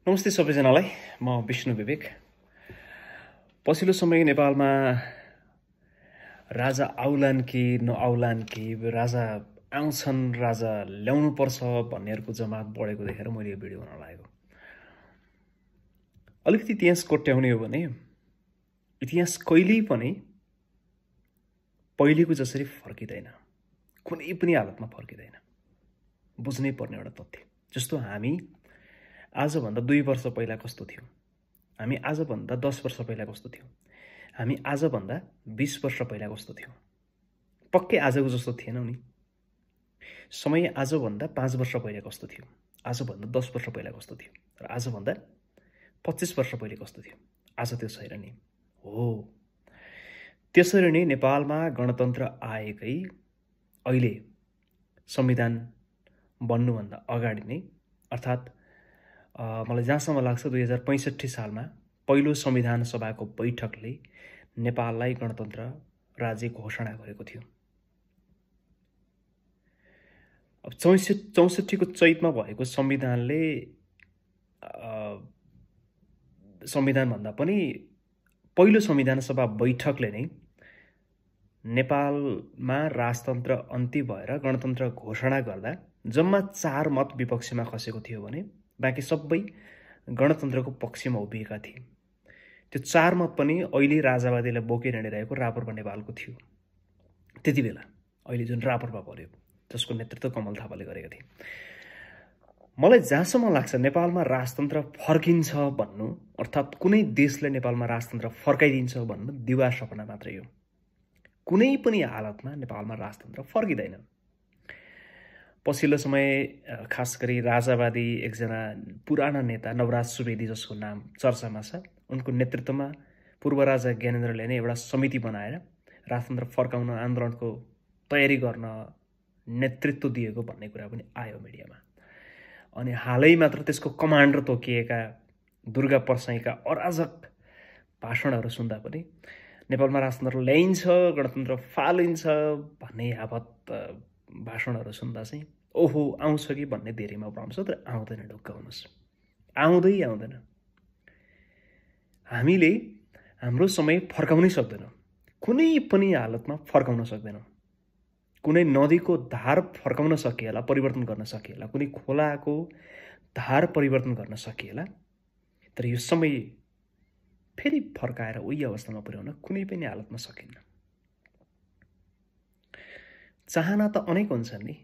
नमस्ते सबैजनालाई। म विष्णु विवेक। पछिल्लो समय नेपालमा राजा आउलान् कि नआउलान् कि, राजा आउँछन्, राजा ल्याउनु पर्छ भन्नेहरूको जमात बढेको देखेर मैले यो भिडियो बनाउन लागेको। अलिकति इतिहास कोट्याउने हो भने इतिहास कहिल्यै पनि पहिलेको जसरी फर्किँदैन, कुनै पनि हालतमा फर्किँदैन। बुझ्नै पर्ने एउटा तथ्य। जस्तो हामी आजभन्दा 2 वर्ष पहिला कस्तो थियौँ, हामी आजभन्दा 10 वर्ष पहिला कस्तो थियौँ, हामी आजभन्दा 20 वर्ष पहिला कस्तो थियौँ, पक्कै आजको जस्तो थिएनौँ नि। समय आजभन्दा 5 वर्ष पहिला कस्तो थियो, आजभन्दा 10 वर्ष पहिला कस्तो थियो, र आजभन्दा 25 वर्ष पहिले कस्तो थियो, आज त्यो छैन नि। हो, त्यसरी नै नेपालमा गणतन्त्र आएकै अहिले संविधान बन्नुभन्दा अगाडि नै, अर्थात् मलाई जहाँसम्म लाग्छ 2065 सालमा पहिलो संविधान सभाको बैठकले नेपाललाई गणतन्त्र राज्य घोषणा गरेको थियो। अब 64 को चैतमा भएको संविधानले संविधानभन्दा पनि पहिलो संविधान सभा बैठकले नै नेपालमा राजतन्त्र अन्त्य भएर गणतन्त्र घोषणा गर्दा जम्मा 4 मत विपक्षमा खसेको थियो भने बाँकी सबै गणतन्त्रको पक्षमा उभिएका थिए। त्यो 4 मत पनि अहिले राजावादीलाई बोकेर हिँडिरहेको राप्रपा नेपालको थियो। त्यति बेला अहिले जुन राप्रपा पर्यो, जसको नेतृत्व कमल थापाले गरेका थिए। मलाई जहाँसम्म लाग्छ नेपालमा राजतन्त्र फर्किन्छ भन्नु, अर्थात् कुनै देशले नेपालमा राजतन्त्र फर्काइदिन्छ भन्नु दिवा सपना मात्रै हो। कुनै पनि हालतमा नेपालमा राजतन्त्र फर्किँदैन। पछिल्लो समय खास गरी राजावादी एकजना पुराना नेता नवराज सुवेदी, जसको नाम चर्चामा छ, उनको नेतृत्वमा पूर्व राजा ज्ञानेन्द्रले नै एउटा समिति बनाएर राजतन्त्र फर्काउन आन्दोलनको तयारी गर्न नेतृत्व दिएको भन्ने कुरा पनि आयो मिडियामा। अनि हालै मात्र त्यसको कमान्डर तोकिएका दुर्गा परसाईका अराजक भाषणहरू सुन्दा पनि नेपालमा राजतन्त्र ल्याइन्छ, गणतन्त्र फालिन्छ भन्ने यावत भाषणहरू सुन्दा चाहिँ ओहो आउँछ कि भन्ने धेरैमा भ्रम छ। तर आउँदैन, ढुक्क हुनुहोस्, आउँदैन। हामीले हाम्रो समय फर्काउनै सक्दैनौँ, कुनै पनि हालतमा फर्काउन सक्दैनौँ। कुनै नदीको धार फर्काउन सकिएला, परिवर्तन गर्न सकिएला, कुनै खोलाको धार परिवर्तन गर्न सकिएला, तर यो समय फेरि फर्काएर उही अवस्थामा पुर्याउन कुनै पनि हालतमा सकिन्न। चाहना त अनेक हुन्छन् नि।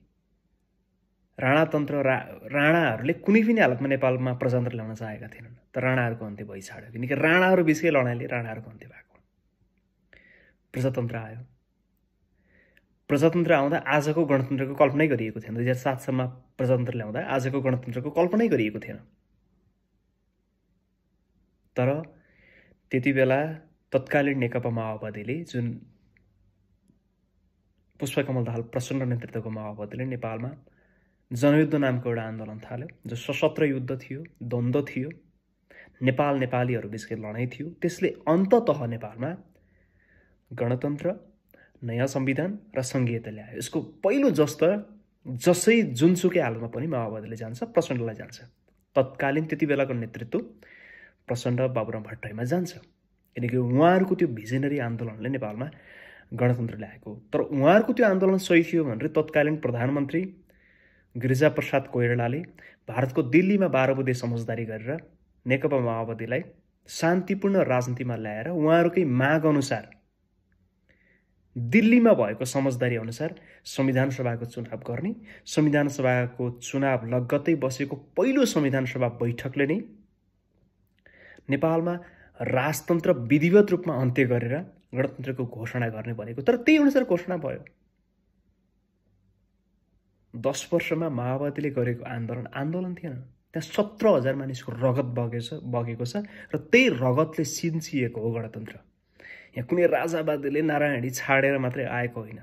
राणाहरूले कुनै पनि हालतमा नेपालमा प्रजातन्त्र ल्याउन चाहेका थिएनन्, तर राणाहरूको अन्त्य भइछाड्यो, किनकि राणाहरू बिचकै लडाइँले राणाहरूको अन्त्य भएको। प्रजातन्त्र आयो। प्रजातन्त्र आउँदा आजको गणतन्त्रको कल्पनै गरिएको थिएन। 2007 सालमा प्रजातन्त्र ल्याउँदा आजको गणतन्त्रको कल्पनै गरिएको थिएन। तर त्यति बेला तत्कालीन नेकपा माओवादीले, जुन पुष्पकमल दाहाल प्रचण्ड नेतृत्वको माओवादीले नेपालमा जनयुद्ध नामको एउटा आन्दोलन थाल्यो, जो सशस्त्र युद्ध थियो, द्वन्द्व थियो, नेपालीहरू बिचकै लडाइँ थियो। त्यसले अन्ततः नेपालमा गणतन्त्र, नयाँ संविधान र संघीयता ल्यायो। यसको पहिलो जसै जुनसुकै हालमा पनि माओवादीले जान्छ, प्रचण्डलाई जान्छ। तत्कालीन त्यति बेलाको नेतृत्व प्रचण्ड, बाबुराम भट्टराईमा जान्छ, किनकि उहाँहरूको त्यो भिजनरी आन्दोलनले नेपालमा गणतन्त्र ल्याएको। तर उहाँहरूको त्यो आन्दोलन सही थियो भनेर तत्कालीन प्रधानमन्त्री गिरिजाप्रसाद कोइरालाले भारतको दिल्लीमा 12 बुँदे समझदारी गरेर नेकपा माओवादीलाई शान्तिपूर्ण राजनीतिमा ल्याएर उहाँहरूकै माग अनुसार दिल्लीमा भएको समझदारी अनुसार संविधान सभाको चुनाव गर्ने, संविधान सभाको चुनाव लगत्तै बसेको पहिलो संविधान सभा बैठकले नै नेपालमा राजतन्त्र विधिवत रूपमा अन्त्य गरेर गणतन्त्रको घोषणा गर्ने भनेको। तर त्यही अनुसार घोषणा भयो। 10 वर्षमा माओवादीले गरेको आन्दोलन थिएन। त्यहाँ 17,000 मानिसको रगत बगेको छ र त्यही रगतले सिन्चिएको हो गणतन्त्र। यहाँ कुनै राजावादीले नारायणी छाडेर मात्रै आएको होइन,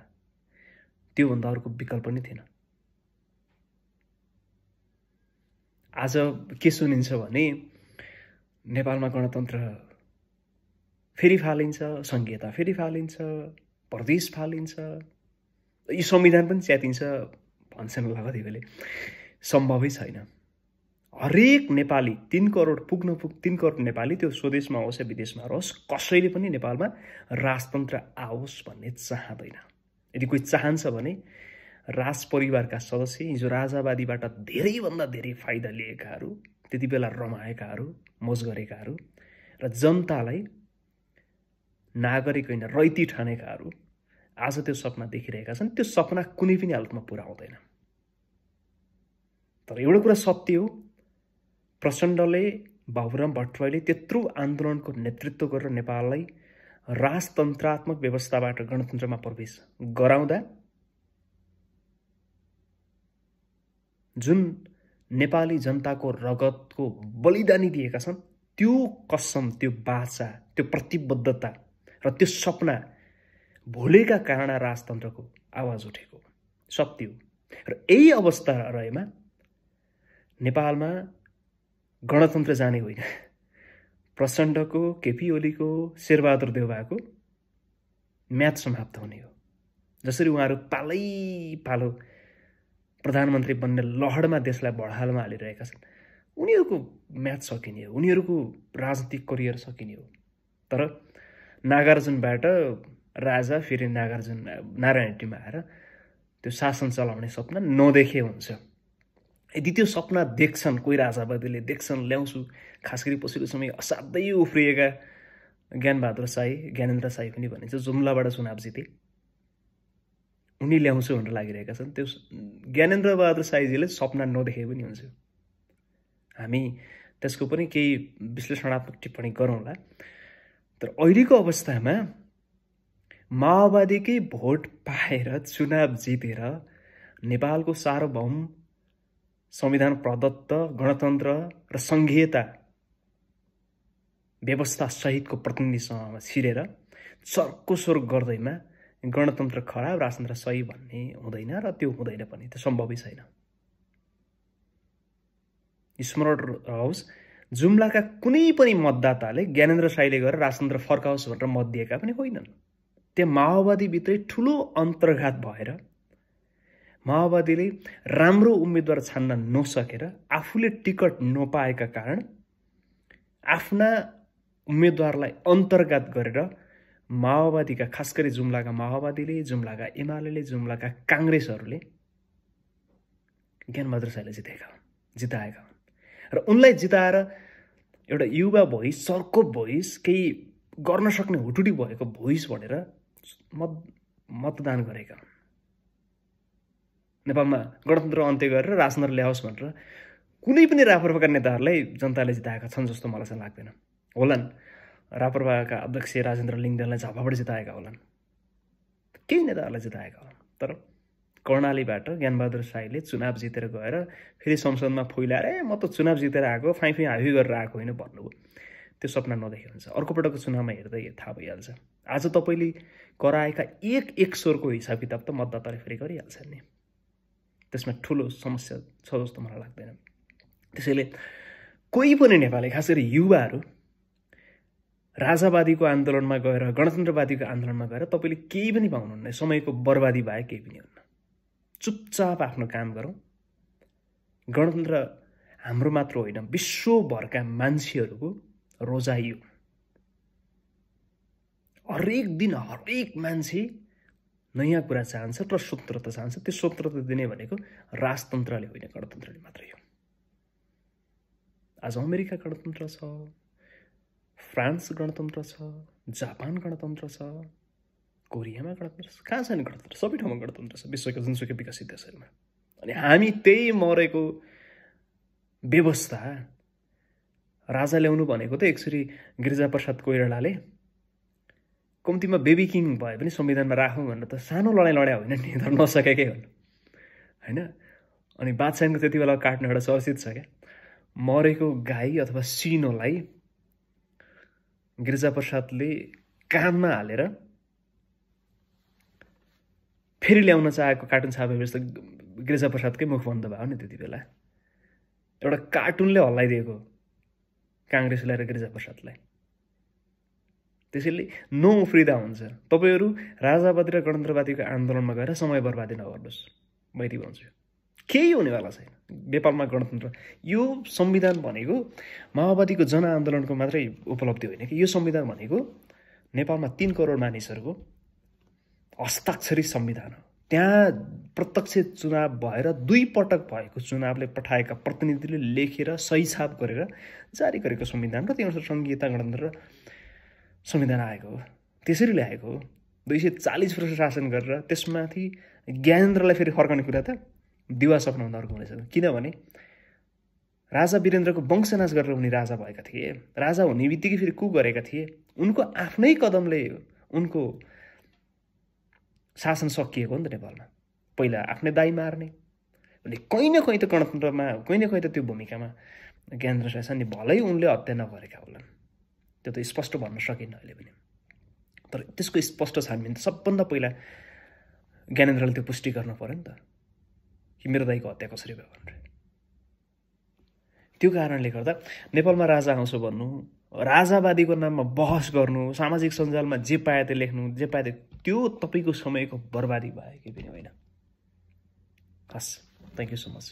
त्योभन्दा अर्को विकल्प नै थिएन। आज के सुनिन्छ भने नेपालमा गणतन्त्र फेरि फालिन्छ, संघीयता फेरि फालिन्छ, प्रदेश फालिन्छ, यो संविधान पनि च्यातिन्छ भन्छन् होला कतिले। सम्भवै छैन। हरेक नेपाली 3 करोड 3 करोड नेपाली त्यो स्वदेशमा होस् या विदेशमा होस् कसैले पनि नेपालमा राजतन्त्र आओस् भन्ने चाहँदैन। यदि कोही चाहन्छ भने राज परिवारका सदस्य, हिजो राजावादीबाट धेरैभन्दा धेरै फाइदा लिएकाहरू, त्यति बेला रमाएकाहरू, मोज गरेकाहरू र जनतालाई नागरिक होइन रैती ठानेकाहरू आज त्यो सपना देखिरहेका छन्। त्यो सपना कुनै पनि हालतमा पुरा हुँदैन। तर एउटा कुरा सत्य हो, प्रचण्डले, बाबुराम भट्टराईले त्यत्रो आन्दोलनको नेतृत्व गरेर नेपाललाई राजतन्त्रात्मक व्यवस्थाबाट गणतन्त्रमा प्रवेश गराउँदा जुन नेपाली जनताको रगतको बलिदानी दिएका छन्, त्यो कसम, त्यो बाचा, त्यो प्रतिबद्धता र त्यो सपना भुलेका कारण राजतन्त्रको आवाज उठेको सत्य हो। र यही अवस्था रहेमा नेपालमा गणतन्त्र जाने होइन, प्रचण्डको, केपी ओलीको, शेरबहादुर देउवाको म्याच समाप्त हुने हो। जसरी उहाँहरू पालो प्रधानमन्त्री बन्ने लहरमा देशलाई बढालमा हालिरहेका छन्, उनीहरूको म्याच सकिने हो, उनीहरूको राजनीतिक करियर सकिने हो। तर नागार्जुनबाट राजा फेरि नारायणटीमा आएर त्यो शासन चलाउने सपना नदेखे हुन्छ। यदि त्यो सपना देख्छन् कोही राजावादीले, देख्छन्, ल्याउँछु, खास गरी पछिल्लो समय असाध्यै उफ्रिएका ज्ञानबहादुर शाही, ज्ञानेन्द्र शाही पनि भनिन्छ, जुम्लाबाट चुनाव जिते, उनी ल्याउँछु भनेर लागिरहेका छन्। त्यो ज्ञानेन्द्र बहादुर शाहीजीले सपना नदेखे पनि हुन्छ। हामी त्यसको पनि केही विश्लेषणात्मक टिप्पणी गरौँला। तर अहिलेको अवस्थामा माओवादीकै भोट पाएर चुनाव जितेर नेपालको सार्वभौम संविधान प्रदत्त गणतन्त्र र सङ्घीयता व्यवस्था सहितको प्रतिनिधि सभामा छिरेर चर्को स्वर गर्दैमा गणतन्त्र खराब, राजतन्त्र सही भन्ने हुँदैन र त्यो हुँदैन पनि, त्यो सम्भवै छैन। स्मरण रहोस्, जुम्लाका कुनै पनि मतदाताले ज्ञानेन्द्र शाहीले गरेर राजतन्त्र फर्काओस् भनेर मत दिएका पनि होइनन्। त्यो माओवादीभित्रै ठुलो अन्तर्घात भएर माओवादीले राम्रो उम्मेदवार छान्न नसकेर आफूले टिकट नपाएका कारण आफ्ना उम्मेदवारलाई अन्तर्घात गरेर माओवादीका, खास गरी जुम्लाका माओवादीले, जुम्लाका एमाले, जुम्लाका काङ्ग्रेसहरूले ज्ञानबहादुर शाहीलाई जिताएका हुन्। र उनलाई जिताएर एउटा युवा भोइस, चर्को भोइस, केही गर्न सक्ने हुटुडी भएको भोइस भनेर मतदान गरेका हुन्। नेपालमा गणतन्त्र अन्त्य गरेर राजतन्त्र ल्याओस् भनेर कुनै पनि राप्रपाका नेताहरूलाई जनताले जिताएका छन् जस्तो मलाई चाहिँ लाग्दैन। होलान्, राप्रपाका अध्यक्ष राजेन्द्र लिङ्गदेनलाई झापाबाट जिताएका होलान्, केही नेताहरूलाई जिताएका होलान्। तर कर्णालीबाट ज्ञानबहादुर शाहीले चुनाव जितेर गएर फेरि संसदमा फैलाएर म त चुनाव जितेर आएको, फाइफी हावी गरेर आएको होइन भन्नुभयो। त्यो सपना नदेखे हुन्छ। अर्को पटकको चुनावमा हेर्दै थाहा भइहाल्छ। आज तपाईँले कराएका एक स्वरको हिसाब किताब त मतदाताले फेरि गरिहाल्छन् नि। त्यसमा ठुलो समस्या छ जस्तो मलाई लाग्दैन। त्यसैले कोही पनि नेपाली, खास गरी युवाहरू राजावादीको आन्दोलनमा गएर, गणतन्त्रवादीको आन्दोलनमा गएर तपाईँले केही पनि पाउनुहुन्न। समयको बर्बादी भए केही पनि हुन्न। चुपचाप आफ्नो काम गरौँ। गणतन्त्र हाम्रो मात्र होइन, विश्वभरका मान्छेहरूको रोजाइ हो। हरेक दिन हरेक मान्छे नयाँ कुरा चाहन्छ र स्वतन्त्रता चाहन्छ। त्यो स्वतन्त्रता दिने भनेको राजतन्त्रले होइन, गणतन्त्रले मात्रै हो। आज अमेरिका गणतन्त्र छ, फ्रान्स गणतन्त्र छ, जापान गणतन्त्र छ, कोरियामा गणतन्त्र छ, कहाँ छैन गणतन्त्र? सबै ठाउँमा गणतन्त्र छ विश्वका जुनसुकै विकसित देशहरूमा। अनि हामी त्यही मरेको व्यवस्था राजा ल्याउनु भनेको त एकचोटि गिरिजाप्रसाद कोइरालाले कम्तीमा बेबी किङ भए पनि संविधानमा राखौँ भनेर त सानो लडाइँ लड्या होइन नि, तर नसकेकै हुन् होइन। अनि बादशाहको त्यति बेला काट्नु एउटा चर्चित छ क्या, मरेको गाई अथवा सिनोलाई गिरिजाप्रसादले कानमा हालेर फेरि ल्याउन चाहेको कार्टुन छापेपछि त गिरिजाप्रसादकै मुख बन्द भयो नि। त्यति बेला एउटा कार्टुनले हल्लाइदिएको काङ्ग्रेसलाई र गिरिजाप्रसादलाई। त्यसैले नउफ्रिँदा हुन्छ। तपाईँहरू राजावादी र गणतन्त्रवादीको आन्दोलनमा गएर समय बर्बादी नगर्नुहोस्। मैले भन्छु केही हुनेवाला छैन। नेपालमा गणतन्त्र यो संविधान भनेको माओवादीको जनआन्दोलनको मात्रै उपलब्धि होइन कि यो संविधान भनेको नेपालमा 3 करोड मानिसहरूको हस्ताक्षरित संविधान हो। त्यहाँ प्रत्यक्ष चुनाव भएर 2 पटक भएको चुनावले पठाएका प्रतिनिधिले लेखेर सही छाप गरेर जारी गरेको संविधान र त्यही अनुसार संघीयता गणतन्त्र संविधान आएको हो। त्यसरी ल्याएको हो। 240 वर्ष शासन गरेर त्यसमाथि ज्ञानेन्द्रलाई फेरि फर्काउने कुरा त दिवा सक्नुहुँदा अर्को हुनेछ। किनभने राजा वीरेन्द्रको वंशनाश गरेर उनी राजा भएका थिए। राजा हुने बित्तिकै फेरि कु गरेका थिए। उनको आफ्नै कदमले उनको शासन सकिएको हो नि त नेपालमा। पहिला आफ्नै दाइ मार्ने भने कहीँ न कहीँ त गणतन्त्रमा कहीँ न कहीँ त त्यो भूमिकामा ज्ञानेन्द्र शाह छन् नि। भलै उनले हत्या नगरेका होलान्, त्यो त स्पष्ट भन्न सकिन्न अहिले पनि। तर त्यसको स्पष्ट छानबिन त सबभन्दा पहिला ज्ञानेन्द्रले त्यो पुष्टि गर्नु पर्यो नि त कि मेरो दाइको हत्या कसरी भयो भनेर। त्यो कारणले गर्दा नेपालमा राजा आउँछ भन्नु, राजावादीको नाममा बहस गर्नु, सामाजिक सञ्जालमा जे पाए त्यो लेख्नु, जे पाए त्यो तपाईँको समयको बर्बादी भयो, केही पनि होइन। हस्, थ्याङ्क यू सो मच।